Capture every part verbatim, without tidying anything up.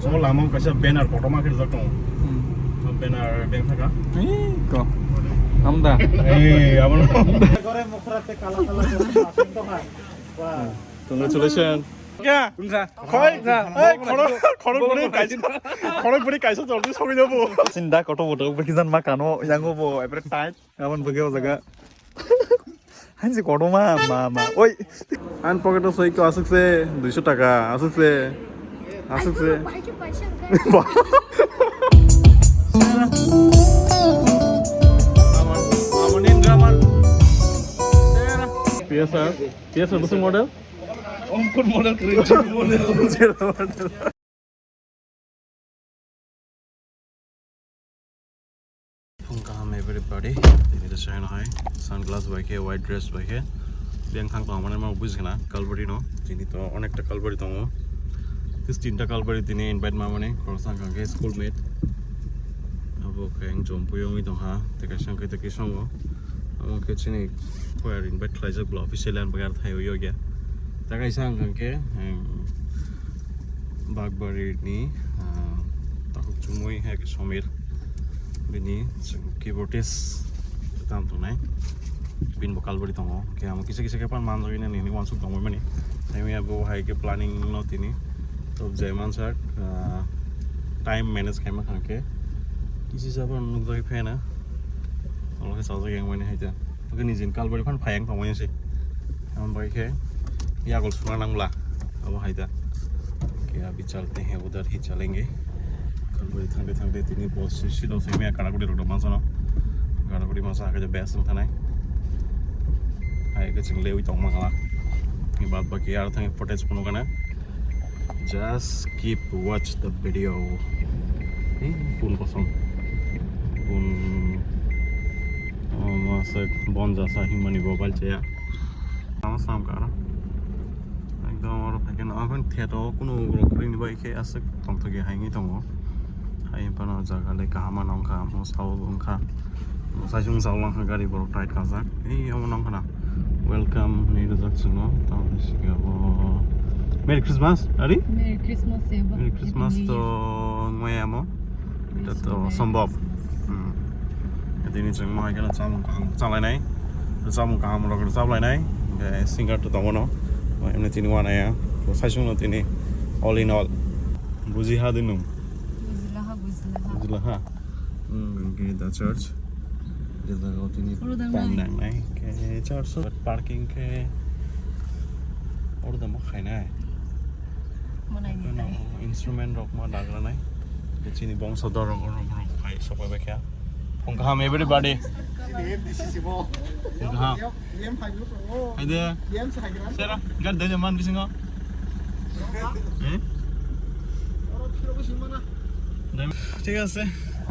O lama o kaisa banner kotorma khe rijak tongo. Hmm. O banner beng thaka. Ei, ko. Amda. Ei, abono. Gore mokra te kala kala gore aswk tongkha. Wah. Congratulations. Ya. Khoi, ei, khorok, khorok bwrwi kaisa, khorok bwrwi kaisa jordi sogwi jabo. Sinda kotor botor bwkhijan ma kano, yango bo, every time. Abon bwkhe o jaga. Hansi kotorma, ma, ma. Oi. An pocket o soi ko aswk se, duiso taka, aswk se. Aswk se. Ba. P S R, P S R bwswk model? Onkor model, kre model. Zero model. Phung kaham everybody. Tini to chai no hai. Sunglass bai khe, white dress bai khe. Biyang thang tong mane ma buji khna Kalbari no. Tini to onekta Kalbari tongo. Tis tinta Kalbari tini invite ma mani. Khoroksa hwnkha khe schoolmate. Abo khe ang Jompuio wngwi tongkha. Tei kaisa hwnkhe tei kisongo. Amo khe chini choir invite khlaijak bwla officially ang bagwi thai o yokya. Tei kaisa hwnkha khe, em, Bakbari ni, ah, takhuk chumui hai khe Somir bini keyboardist tam tongnai. Bini bo Kalbari tongo. Khe amo kisa kisa khe pan manjak nini wansuk tongmani. Tei bo hai khe planning no tini. Top jai mansak, ah, time manage khaima khang khe. Kisi jabon nukjagwi phai na. Olo khe sajagwi yang mani hai ta. Oke nijin Kalbari phan phai ang tongmani se. Ang bai khe yagol suna nangla. Abo hai ta. Oke, abhi chalte hain, udhar hi chalenge. Kalbari thangde thangde tini bus si silo se me Karaguri rok mansa no. Karaguri mansa ha khe best wng thanai. Hai khe chwng lewi tong mangla. Ni bad baki ar thang footage phunukana. Just keep watch the video. Ni phone kosong. Phone, oh, masa bon jasa himani mobile chaya. Tamo slam karo. Ekdom oro phaikhe no, aphano theto kuno ugrok kwrwini bai khe aswk tongthokya haini tongo. Hai phano jaga le kaham wngkha, mo sao wngkha. Mo saisung sao wngkha gari borok tight kajak. Ei omo wngkha na. Welcome hinwi rijak chwngno. Tamoni sika bo Merry Christmas, ari? Merry Christmas, Eva. Merry Christmas to wngmaya mo. Ita to sombok. Hmm. Tini chwng mo hai kheno chamung kaham chalainai. Chamung kaham rok rwchap lainai. Hwnkhe singer to tongo no. Emni tini wanaya. Bo saisung no tini all in all. Buji ha di nung. Bujilaha, bujilaha. Bujilaha. Hmm, hwnkhe the church. Jagao tini pang nangnai. Hwnkhe church parking khe oro dama khainai. Instrument rok ma dagranai. Chini bongso dorok rok rok phai sopai bai kha. Phung kaham everybody. Phung kaham. Hai de. Sera, gari de man bisingo. Eh? ঠিক আছে,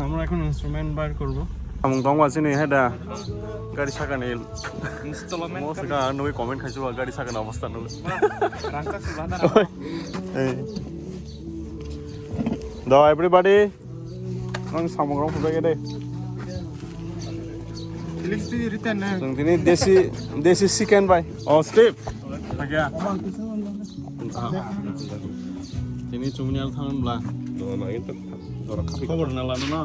আমরা এখন ইনস্ট্রুমেন্ট বার করব। Samung tongma chini hai da gari sakani installment. Mo saka nugui comment khaisi ba gari sakani obostha nugui. Rangchak sibana. Hey. Do everybody. Ang samung rok phai de. Chwng tini desi, desi chicken bai. Oh, Steve. Tini chumni al thang bla. Khobor na lano na.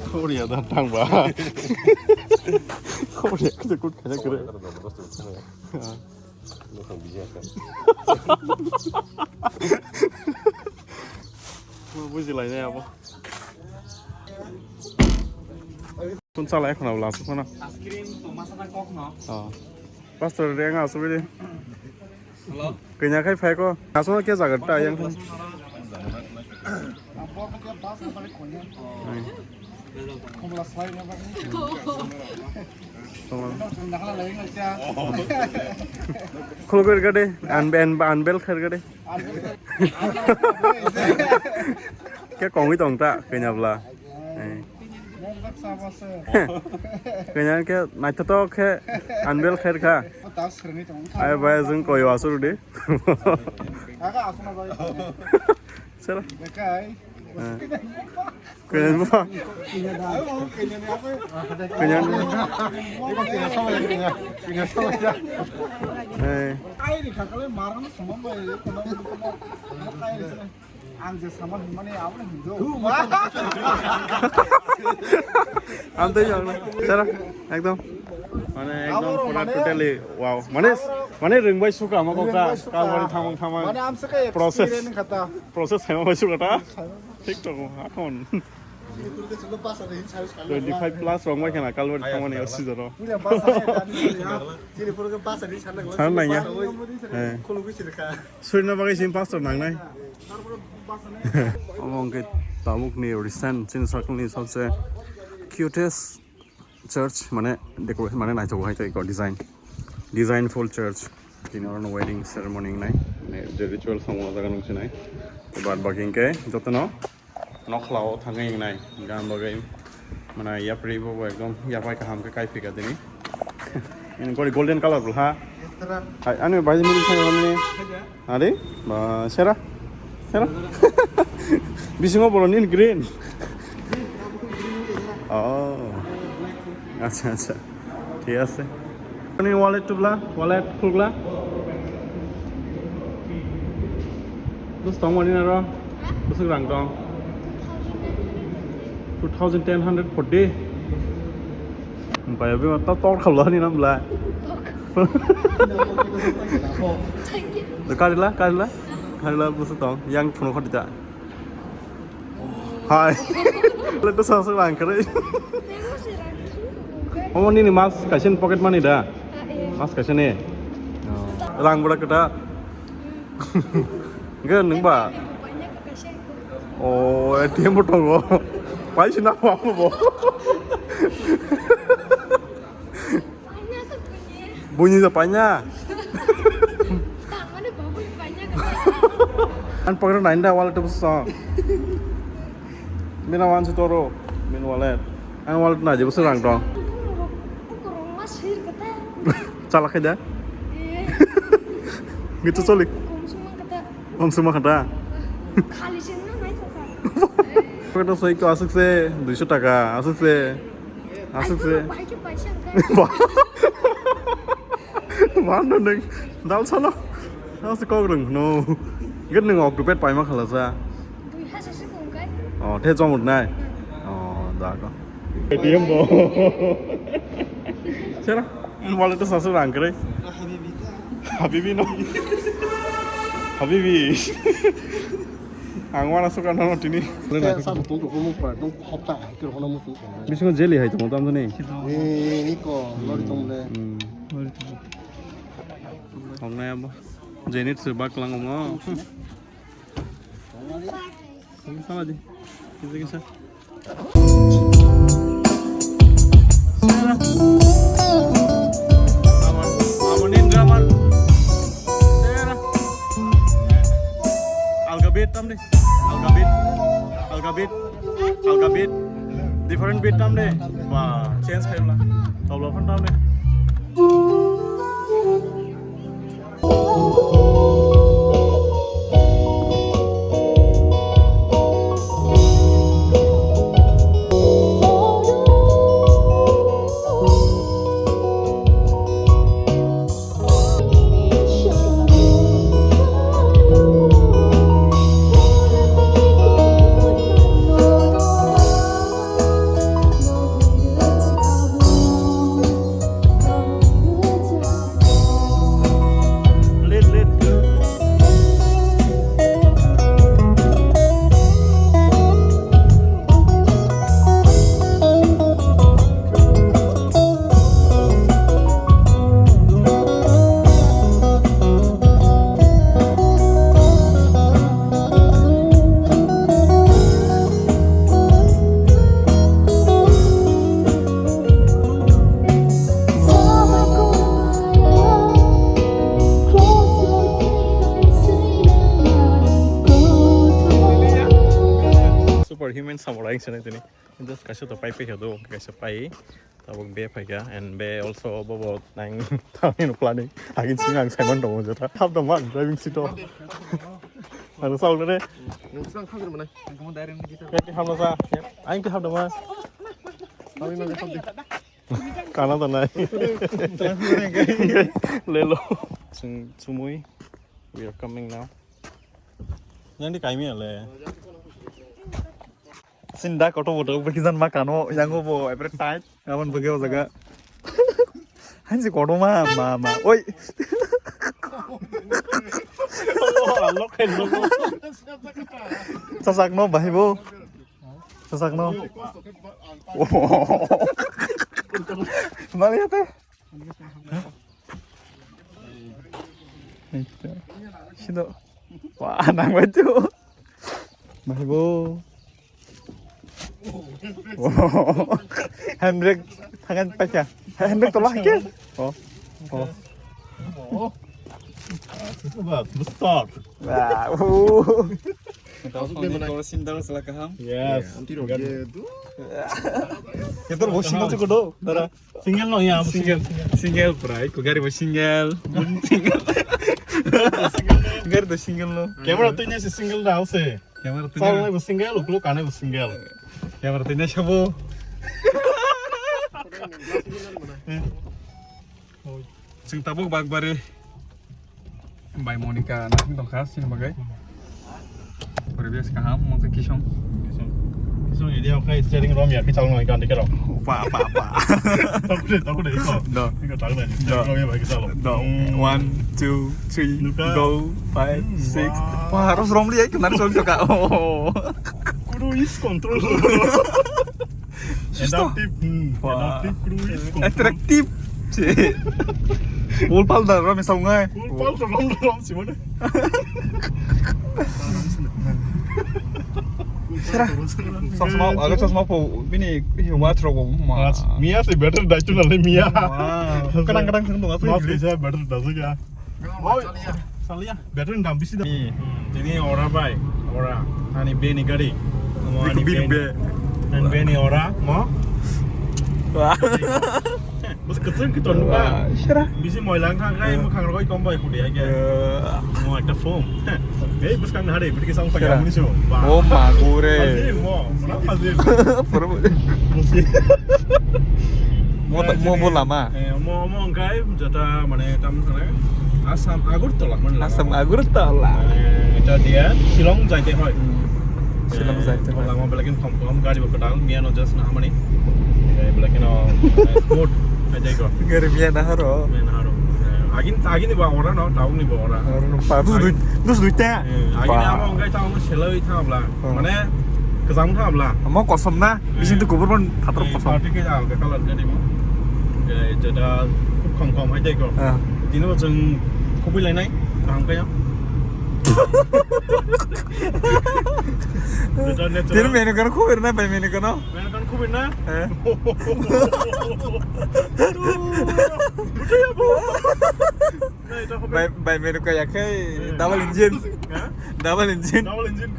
Khobor ya da thang ba. Khobor ya kete kut khaya kere. Buji lai nai abo. Kun chala ekhon abo lasu khona. Pastor reng asubidi. Hello. Kenya khai phai ko. Asuna khe jaga ta yang. Khulugwi rwgade, unbe-, unbe-, unbelt khe rwgade. Khe kongwi tong ta, kanya bwla. Eh. Kanya khe naithotok khe unbelt khe rwkha. Ai bai, jwng koi aswk rwdi. Sir. Eh. Kanya bwla. Kanya. Eh. Ang je sama hwnmani abo hwnjo. Ang tei jang na. Sera, ekdom. Mane ekdom pura totally wow. Mane, mane rwngbai suka ma kok ta. Kalbari thamang thamang. Mane amsa ka process. Process hai ma bai suka ta. Thik tok ma khon. Twenty five plus rwngbai khana kalbari thamani oxygen ro. Sana nangya. Surina bagwi sini pastor nangnai. Omo hwnkhe tabukni recent chini circle ni sabse cutest church, mane decoration, mane naithok hai tei design, designful church. Tini oro wedding ceremony wngnai, mane je ritual samung o jaga nung sinai. Bad baki hwnkhe jotono nokhlao thangwi wngnai, gan bagwi mane yapri bo ekdom yapai kaham khe kai phika tini. Ini gori golden color bwlha. Hai, ani bai mili thangwi mili. Ari, ba, sera. Sera. Bisingo boro nin green. Oh. Acha, acha. Thik ase. Ani wallet tubla, wallet khulgla. Bus tong mani naro. Bus rang tong. Two thousand ten hundred forty. Bai, bai, ta tor khabla ni nam la. Karila, karila, karila busu tong. Yang phunu khadi ta. Hai. Leto sa sa lang kare. Omo nini mas kaisen pocket money da. Mas kaisen ni. Rang bura kata. Enggak neng ba. O A T M bo tongo. Paisi na apa bo. Bunyi sa panya. An pokra nain da wallet tu sa. Mina wan su toro. Min wallet. An wallet na je busu rang dong. Chala khai da. Gitu solik. Langsung makan ta? Khali sini nai thoka. Kata soi ko asuk se duiso taka, asuk se, asuk se. Bai ke paisa angka. Ba, ba no neng dal salo. Asuk kok reng no. Get neng ok dupet paima khala sa. Dui hajar se kong kai. Oh, the jomut nai. Oh, da ko. A T M bo. Sera, wallet tu sasu rang kere. Habibi no. Habibi. Ang wana suka no tini. Sa tu tu mu pa tu hopta ke hono mu tu. Bisingo jelly hai tong tam ni. Eh, ni ko lori tong le. Hmm. Lori tong. Hong na ya bo. Jenit se bak lang mo. Sama di. Kisa kisa. Alga beat tam de. Alga beat. Alga beat. Alga beat. Different beat tam de. Ba, change khai bla. Tabla phan tam de. Super human samurai sini tini. Just kaisa to pai pai do, kaisa pai. Tabuk be phaikha and be also bobo nang thani no planning. Agin sing ang Simon dong jeta. Hap dong man driving seat o. Ang sa ulre. Nung sang thang mana? Ang kamu direct ni kita. Hap dong sa. Ang hap dong man. Kami mana hap dong. Kana to nai. Lelo. Sing sumui. We are coming now. Yang di kaimi ale. Sinda koto boto bagi jan ma kano yang bo every time. Abon bagi o jaga. Hansi koto ma ma ma. Oi. Sasak no bahai bo. Sasak no. Mali ate. Sido. Wah, nang baju. Mahai bo. Handbrake tangan pakai. Handbrake tolak ke? Oh. Oh. Start. Wah, uh. Sinda salah kaham. Yes. Kita bosing aja kodo, dara. Single no ya, single. Single pura, iko gari bo single. Single. Gari to single no. Camera tuh nya si single da use. Camera tuh nya. Sal bo single, uklu kane bo single. Camera tuh nya sabo. Chwng tabuk Bakbari. Bai Monica na dongkha sini bagai. Previous kaham mungkin kisong. Kisong. Kisong ini okai steering rom ya kichal ngai kan dikero. Upa apa apa. Takut deh, takut deh itu. Do. Ini takut deh. Do. Steering rom ya bagi salo. Do. Hmm. One, two, three, Luka. Go, five, hmm, six. Wah. Wah, harus rom dia itu nanti soal juga. Oh. Kudu is control. Adaptive, hmm, wah. Adaptive cruise control. Attractive. Cik. Full pal da rom isau ngai. Full pal da rom da rom si mana. Sera. Chosma, aga chosma po bini hi watch rok ma. Watch. Mia se better da tu na le Mia. Wow. Kadang kadang sing dong apa? Mas bisa better da juga. Oi, salia. Battery dam bisi da. Ni, tini ora bai, ora. Ani beni gari. Ani beni be. Ani beni ora, mo? Wah. Bus kecil kita lupa. Wah, sera. Bisi moilang thang kai, mo khang roi kom bai khudi ai ke. Mo ekta phone. Ei, bus kang hari, bus kisang pagi muni so. Oh, ma, gore. Mo. Pura. Mo ta-, mo bo lama. Eh, mo, mo hwnkhe jata mane tam thane Assam Agartala mane lama. Assam Agartala. Eh, eta dia Shillong jaite hoi. Hmm. Shillong jaite hoi. Lama belakin khom khom gari bo kwtal miya no just na hamani. Eh, belakin o, eh, sport aja ko. Gari miya na haro. Miya na haro. Eh, agin, agin ni ba ora no, taung ni ba ora. Ora no pa. Dus dui, dus dui ta. Eh, agin amo hwnkhe taung seloi thabla. Oh. Mane kwcham thabla. Amo kosom na. Bising tu kubur pon phator kosom. Party ke alga color ke dimo. Jeta khub khom khom hai dai ko. Ah. Tino chwng khubui lainai kaham kaya. Jeta natural. Tino menu kan khubui na bai menu kan. Menu kan khubui na. Eh. Bai, bai menu kaya khe double engine. Ha? Double engine. Double engine.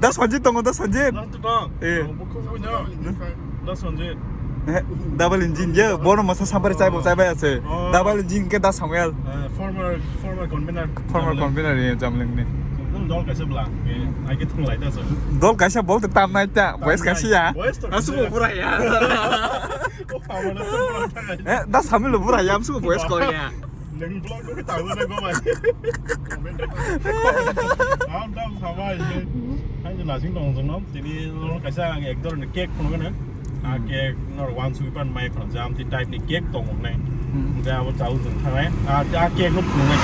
Da Sanjit tongo, da Sanjit. Da Sanjit tong. Eh. Double engine. Da Sanjit. Eh, double engine je, bono masa sampari chaibo chaibai ase. Oh. Double engine ke da Samuel. Eh, former, former convener. Former convener ye Jamling ni. Dol kaisa bla. Eh, ai ke thung lai da so. Dol kaisa bol te tam nai ta, boys kaisa ya. Boys to. Asu pura ya. Eh, da Samuel pura ya, asu boys ko ya. Neng vlog ko ta na go bai. Am tam sabai. Hai na sing dong song no. Tini lo kaisa ang ek dor cake phone kana. A cake nor one sweet pan mai phone jam ti type ni cake tong ne. Hmm. Ga bo chau jeng thai. A, a cake no phone ne.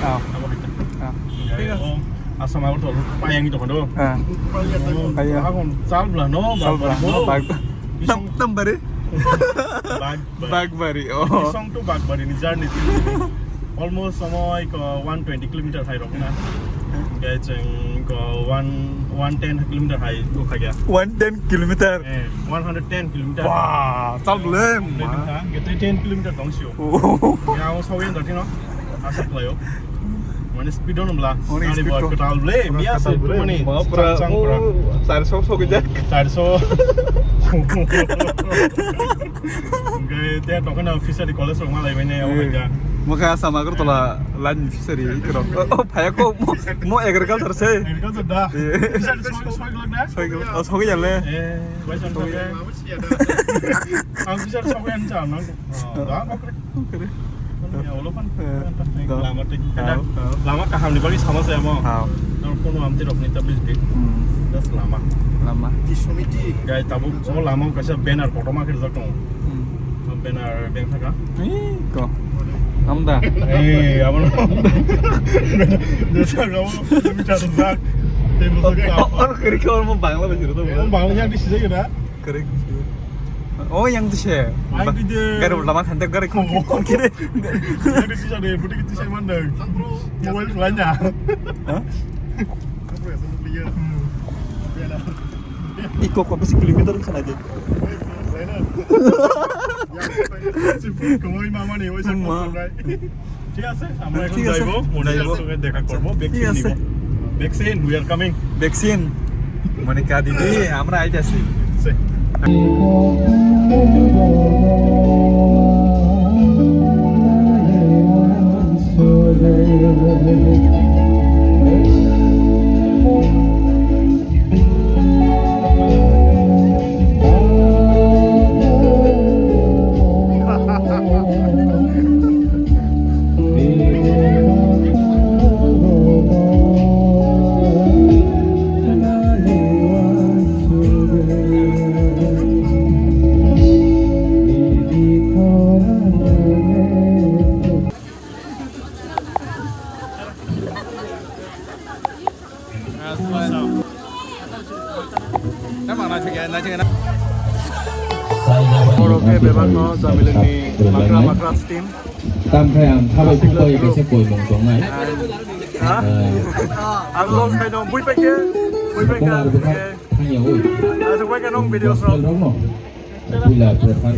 Ah. Abo hai. Ah. Ga o asam abo to pa yang to do. Ah. Ayo. Abo chal bla no. Chal bla no. Bag. Tam, tam bare. Bag. Bagbari, oh. Song to Bagbari ni journey. Almost somoi ko one twenty kilometer hai rok na. Hingke chwng ko one, one ten kilometer hai rok kha kya. One ten kilometer? Eh, one hundred ten kilometer. Wah, chal ble. Hingke ten kilometer tong sio. Oh. Ya, o sawi ndati no. Asa playo. Mane speed on bla. Mane gari speed bo on. Ketal ble, pura miya ketal se ble. Mane ma pura, chang, chang pura. Oh, sar so so ke jak. Sar so. Hingke te tokena fishery college rok malai bene, eh, omoka. Mokha Assam Agartala line fishery ikrok. Oh, phaya ko mo, mo agriculture se. Agriculture da. Eh. Fishery soi, soi glak na? Soi glak. Oh, soi ya le. Eh, bai soi glak. Ang fishery soi glak na. Oh, da, kok. Kok kere. Ya, wala pan. Eh, do. Lama twi. Hao, hao. Lama kaham ni bagwi sama saya mo. Hao. Nang kono amti rok ni tablis di. Hmm. Das lama. Lama. Guys, tabuk o lama kaisa banner kotorma khe rijak tongo. Hmm. O banner beng thaka. Ih, ko. Amda. Eh, abo no. Desa gabo. Bichar sak. Tei mo. Oh, oh, oh, kiri khe mo Bangla besi ro to. Bangla yang di sijak ya da. Correct. Oh, yang tu se. Ai, ba-, di dia. Gari ulama thantek gari kon, kon kiri. Yang di sisa deh, putih kita saya mandang. Mobile belanja. Hah? Iko kok bisi kilometer kana je. Kemoi mama ni, woi. ঠিক আছে, আমরা এখন যাইবো, মনিকার সঙ্গে দেখা করবো, vaccine নিব। Vaccine, we are coming. Vaccine. Monika দিদি, আমরা আইতাছি। Borok khe bebakno Jamilingni makra makra team. Tamkhe ang thabai phukbai kaisa koimung tongnai. Ha? Eh. Ang long saino bui paikhe, bui paikhe. Thangya oi. Ang bui paikhe nong video srok. Gospel rokno. Puila prokhar.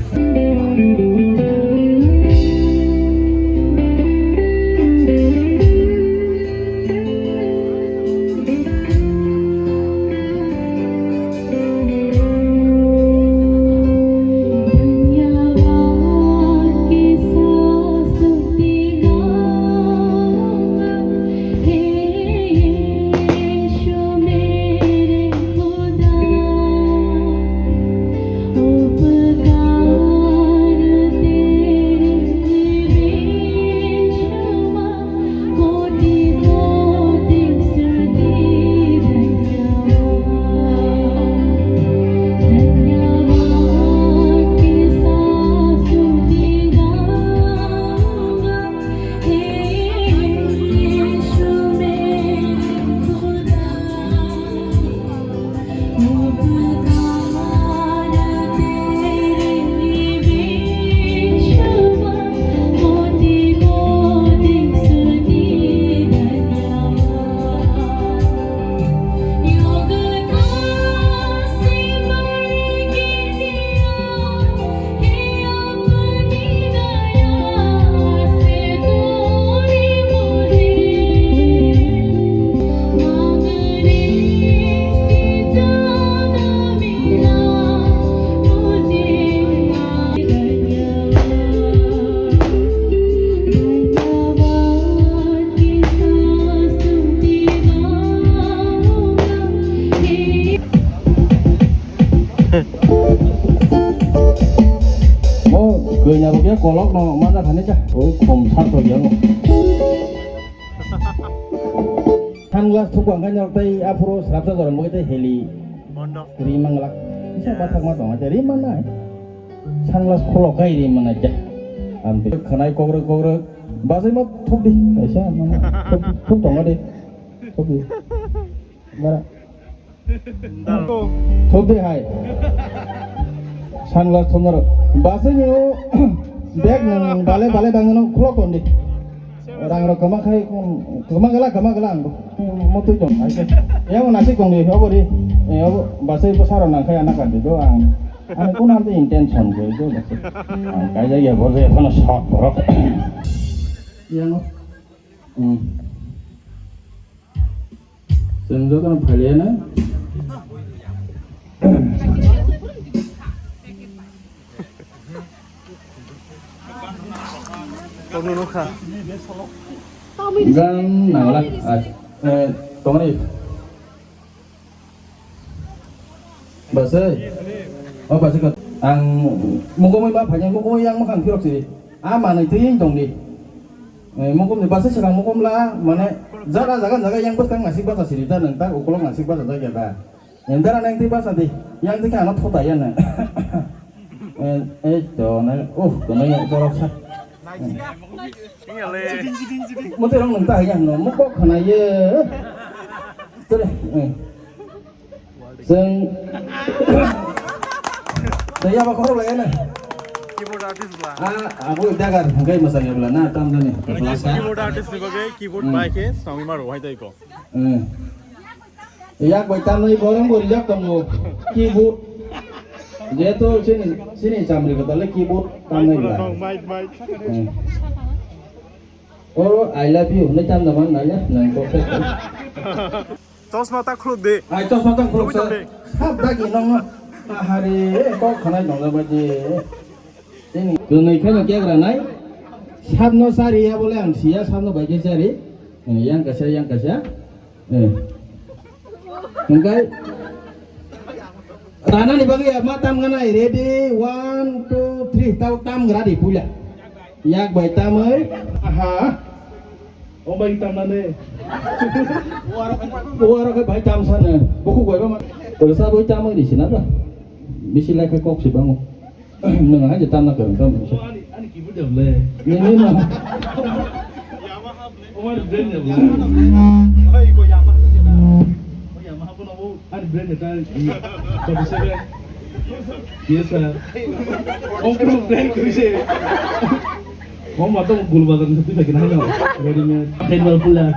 O kanya bo khe kolok no mana thani cha. O khom sak to yang. Sunglass thuk bang kanya tai aphuru srapsa jorom bo khe tai heli. Bondo. Ri mangla. Isa bathak ma tong, ri manai. Sunglass khulok kai ri manai cha. Am khanai kogrok kogrok. Basai ma thuk di. Isa mana. Thuk, thuk tong di. Thuk di. Mara. Thok de hai. Sunglass thumaro. Basai ni o bag nang bale bale bang no khulok ton di. Rang rok kama khai, kama gala, kama gala ang. Mo tui tong hai ke. Ya mo nasi kong di, obo di. Eh, obo basai bo saro nang khai ana ka di do ang. Ani kun am intention ko do. Ang kai ja ya bo de kono shot borok. Yang. Hmm. Chwng jotono phailaiya na? Tongno nukha. Gang nangla. Ah, eh, tongni. Basai. Oh, basai ko. Ang mukungwi ma phainai, mukungwi yang mukhang phirok si. A manwi twi tongdi. Eh, mukum ni basa silang mukum la, mane, jaga, jaga, jaga, yang bwskang nasik basa siri ta nang ta, ukolog nasik basa jaga ta. Yang dara nang ti basa di, yang ti ka ano thota ya na. Eh, eh, to, na, uh, to, na, yang borok sa. Mo te rong nang ta ya, no, mo kok khana ye. Tore, eh. Chwng, chwng yaba khorok lai na. Keyboard artist bla. Ah, abo dagar hwnkhe mwsang yabla na, tam jani. Keyboard artist ni bagwi keyboard Hmm. bai khe swngwi maro, hai tai ko. Hmm. Yak bai tamni borong bo rijak tongo. Keyboard. Jeto sini, sini chamri ko tale keyboard tamni bla. Mic, mic. Hmm. Oh, I love you. Hwnwi tam da man nai ya, nang ko. Chosma ta khuluk de. Ai, chosma ta khuluk sa. Tongwi tong de. Sab dagi nong no. Ahare, kok khanai nong ba je. Ini. Kwnwi kheno kek ranai. Sab no sari ya bole ang siya, sab no bai ke sari. Eh, yang kasa, yang kasa. Eh. Hwnkhe. Rana ni bagwi ma tam ganai. Ready, one, two, three. Tau tam gra di puila. Yak bai tamwi. Aha. O bai tamnani. Uarok bai tamsana. Buku bai ba ma. Rwsa bai tamwi risina ba. Bisi lekha kok si bango. Nang aja tamna kwrwng tam. Ani, ani kibu de le. Ni, ni, no. Omar brand de le. Oi, ko Yamaha. Yamaha ko na bo. Ani brand de ta. Forty seven. Yes, sir. Om ko brand ko se. Om ma to gul bazar ni tu lagi na no. Ready made. Handle pula.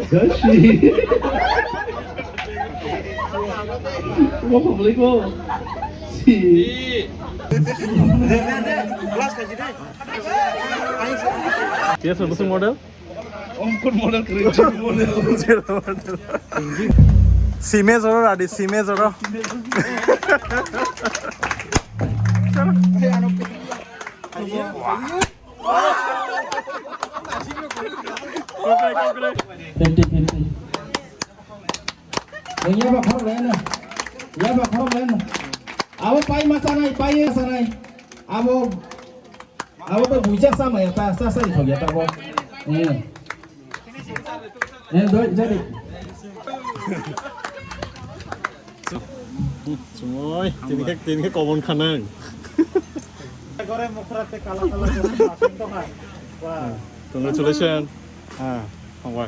Gashi. Wah, boleh kok. Si. Biasa musuh model? Om kun model kering, model. Sime zoro, adi sime zoro. Fifty fifty. Yaba khorok lai na. Yaba khorok lai na. Abo pai ma sanai, pai ma sanai. Abo, abo to buja sama ya ta, sa sa di ya ta bo. Eh. Eh, doi, jadi. Chumoi, tini khe, tini khe kobon khanang. Gore mukra te kala kala gore masin to hai. Wah. Congratulations. Ah, hambai.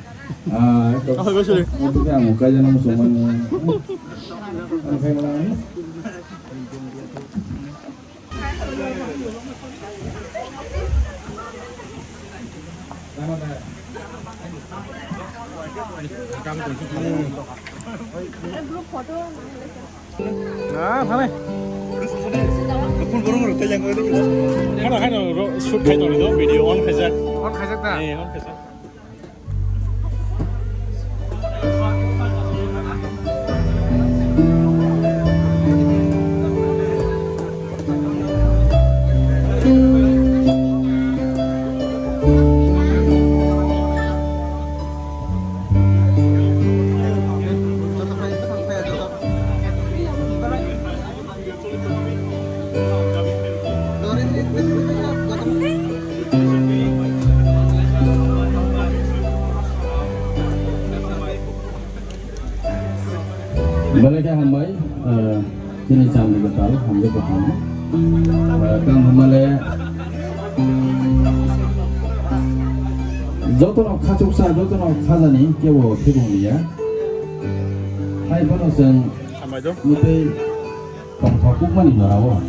Ah, ito. Ako, go, sorry. Ito kaya mo kaya nang sumani. Ano kaya mo lang? Ah, thane. Haino, haino, ro-, shoot khai tongni do, video on khaijak. On khaijak da? Eh, on khaijak. Belai khe hambai, eh, chini chamni kwtal, hamjak kwtal. Eh, tang hamale, jotono khachuksa, jotono khajani, kebo thibung liya. Hai bono chwng hambai do. Mutwi Tongthok kukmani jorao.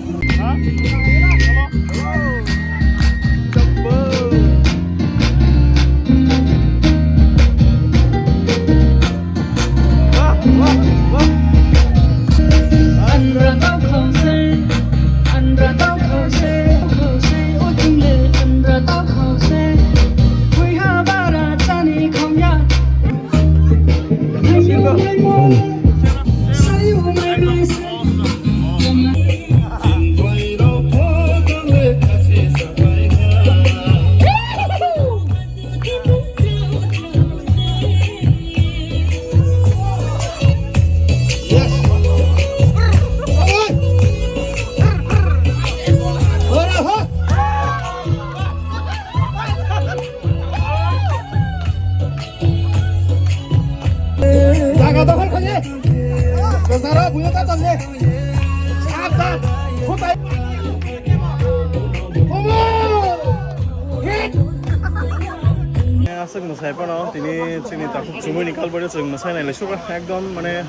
Aswk mwsai phano tini chini takhuk chumui ni kalbari chwng mwsai nai lai suka ekdom mane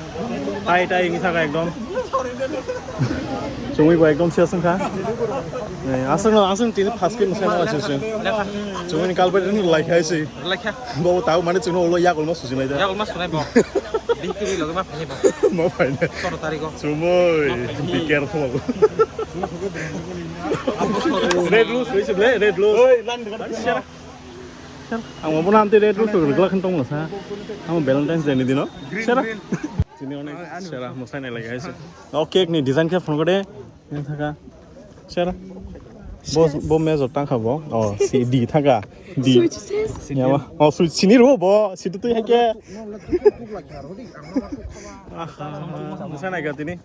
tai tai wngwi thaka ekdom. Chumui bo ekdom siya swngkha. Aswk no aswk tini first ke mwsai nai lai chwng. Chumui ni kalbari ni lai khai si. Bo tau mane chwng no ulo yak ulma susi nai da. Yak ulma sunai bo. Bihik twi loge ma phai bo. Ma phai ne. Choro tarigo. Chumui, be careful. Red rose, wei se ble, red rose. Oi, lan de. Ang bo nam te red rose ko glak khon tong sa. Ang Valentine's Day ni dino. Sera. Sini onek sera mo sai nai lagi hai se. O cake ni design khe phone ko de. Yang thaka. Sera. Bo bo mejo tang kha bo. O si di thaka. Di. Switch ses. Ya ba. O switch sini ro bo. Situ tu hai ke. Aha. Mo sai nai ga tini.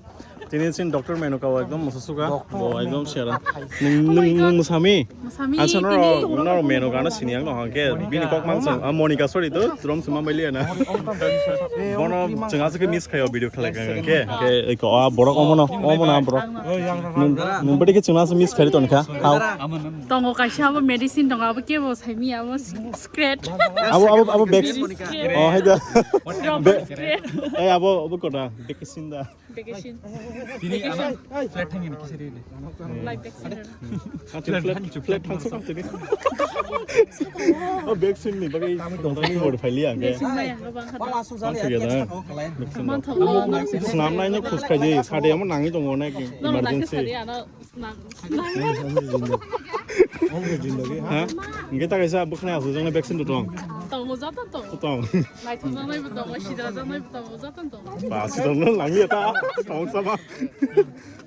Tini sin doctor Menuka o ekdom mosa suka. Bo ekdom sera. Nung nung nung musami. Musami, Acha tini noro noro Menuka no sini ang no hangke bini kok mang chang. Ah, Monica, sorry to drum suma mai liya na. Bono chang acha ke miss khayo video khala kang ke. Ke ko a borok omo no omo na borok. Nung nung bade ke chang acha miss khali ton kha. How? Tongo kaisa abo medicine tongo abo ke bo sai mi abo scratch. Abo abo abo back. Oh hai da. Rubber scratch. Eh abo abo kota. Back sinda. Vacation. Tini ana flat thangin kisiri ni. Life accident. Flat, flat, flat thang sokam tini. Oh, vaccine ni bagwi tongtong ni bor phaili ang ke. Vaccine maya, gabang kha. Ang thagi da. Vaccine. Man thok lo, no. Snam nai no khus khai di, sade amo nangwi tongo na emergency. No, no, sade ano. Ha? Hingke ta kaisa bwkhwnai aswk jongni vaccine do tong? Tongo, joto tong. Tong. Naithok jaknai bo tongo, sidra jaknai bo tongo, joto tong. Ba, sidra no langya ta. Tong sama.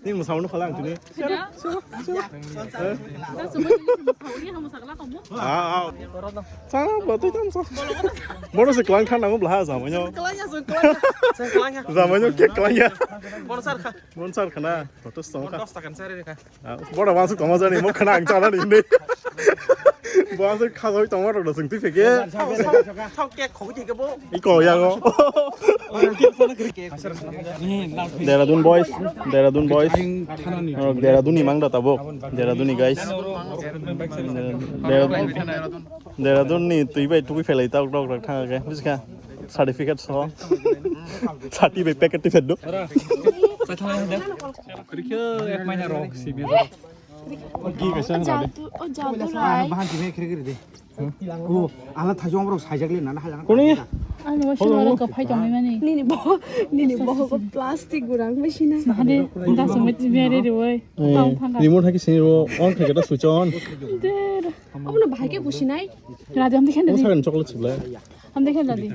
Ni mwsao no phala ang tini. Sida? Da sumai ni mwsao ni hamu sakla komo. Ah, ah. Sa, ba, twi tam sa. Boro se klang khan nango bla ha jamai no. Klang ya, so klang ya. Jamai no ke klang ya. Boro sar kha. Boro sar khana. Photo song kha. Dos takan sari kha. Ah, boro wansuk tongma jani, mo khana ang chana ni hindi. Bo asuk khajoi tongma rok dosung twi pheke. Thok kek khogwi theke bo. Iko yago. Dehradun boys, Dehradun boys. Oh, Dehradun ni mang da tabuk. Dehradun ni guys. Dehradun, Dehradun ni twi bai tugui phelai tabuk rok rok thang ke. Buji kha. Certificate so. Sati bai packet ti pheddo. Kwrwikhe ek maina rok simi rok. Ki kaisa hwnka de. Jadu, o jadu rai. Bahan timi khiri khiri de. O, ala thajong rok sajak le nana halang. Kuni? Ani wasi wala ka phai tong mani. Nini bo, nini bo ko plastic gurang machine. Hade, da sumit mere re wai. Tong thang ka. Remote haki sini ro on thake ta switch on. Der. Amo no bahai ke businai. Radi am dikhen de. Sagan chocolate sibla. Hamde khe jadi.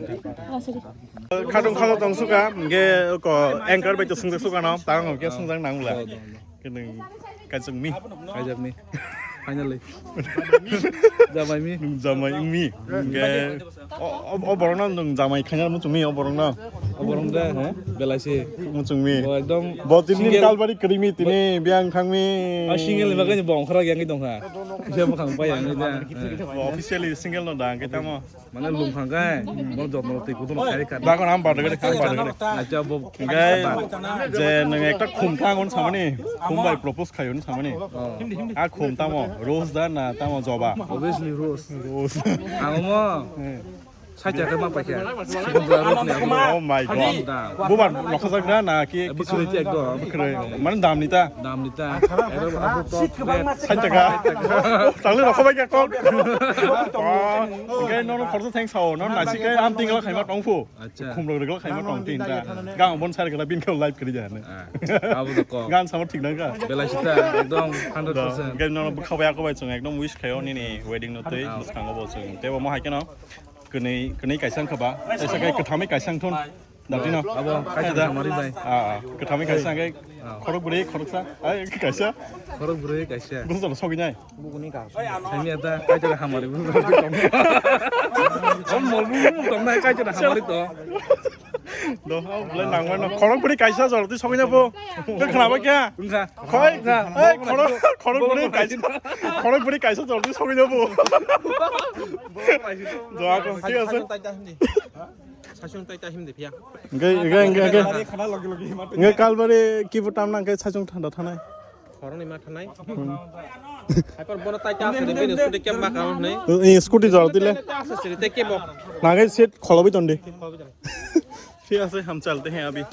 Khatung khatung tong suka, hingke ko anchor bai to swngjak suka no, tang hingke swngjak nang bwla. Khe nwng kaijak mi. Kaijak mi. Finally. Jamai mi. Nwng jamai wng mi. Hingke o, o, o borok no nwng jamai khaina muchung mi o borok no. O borok de, he? Belai si. Muchung mi. Bo ekdom bo tini single. Kalbari kwrwi mi tini biyang thang mi. O single ni bagwi bo ongkhorok yang tong kha. Kisa bwkhang pai yang da. Bo officially single no da, hingke tamo. Mane lung phang kai, bo jotno twi kutung khai ka. Bakon am barde gede, am barde gede. Acha bo. Hingke je nwng ekta khum thangon samani, khum bai propose khayon samani. Oh. A khum tamo, rose da na tamo joba? Obviously rose. Rose. Ang mo. Eh. Sacha khe ma paikha. Oh my God. Bubar nokhajak da na ki? Bwkhwrwi te ekdom. Bwkhwrwi. Mane dam ni ta? Dam ni ta. Ekdom abo top rate. Sait taka. Tangli rokho bai kha kok. Hingke nono khoroksa thang sao, nono naisik khe am tingla khaima tongphu. Acha. Khumrok rwgwla khaima tong tin ta. Gang bon sar kala bin khe live kri jana. Ah, abo da kok. Gan samo thik nang kha. Belai sita ekdom hundred percent. Hingke nono bwkha bai ako bai chwng ekdom wish khayo nini wedding no tei bwskango bo chwng. Tebo mo hai khe no. Kwnwi, kwnwi kaisa wngkha ba? Kaisa khe kwthamwi kaisa wngthun. Dati no? Abo kaisa da hamari bai. Ah, ah. Kwthamwi kaisa hwnkhe khorok bwrwi khoroksa. Ai, kaisa. Khorok bwrwi kaisa. Bwswk sogwi nai. Buguni ka. Sami ada kaisa da hamari bwrwi. Om mol bwrwi tong nai kaisa da hamari to. Do, o bwlai nangmano. Khorok bwrwi kaisa jor twi sogwi nabo. Khe khna ba kya? Khoi, ei, khorok, khorok bwrwi kaisa, khorok bwrwi kaisa jor twi sogwi nabo. Do, ako, thik ase. Sasung tai ta himdi phiya. Ngai, ngai, ngai, ngai. Ngai kalbari kibo tamna ngai sasung thanda thanai. Khoroknwi ma thanai. Haipor bono tai ta siri bini scooty kem ba kaun nei. Ni scooty jor tile. Tai ta siri te kebo. Nagai seat kholobi tondi. Thik ase, hum chalte hain abhi.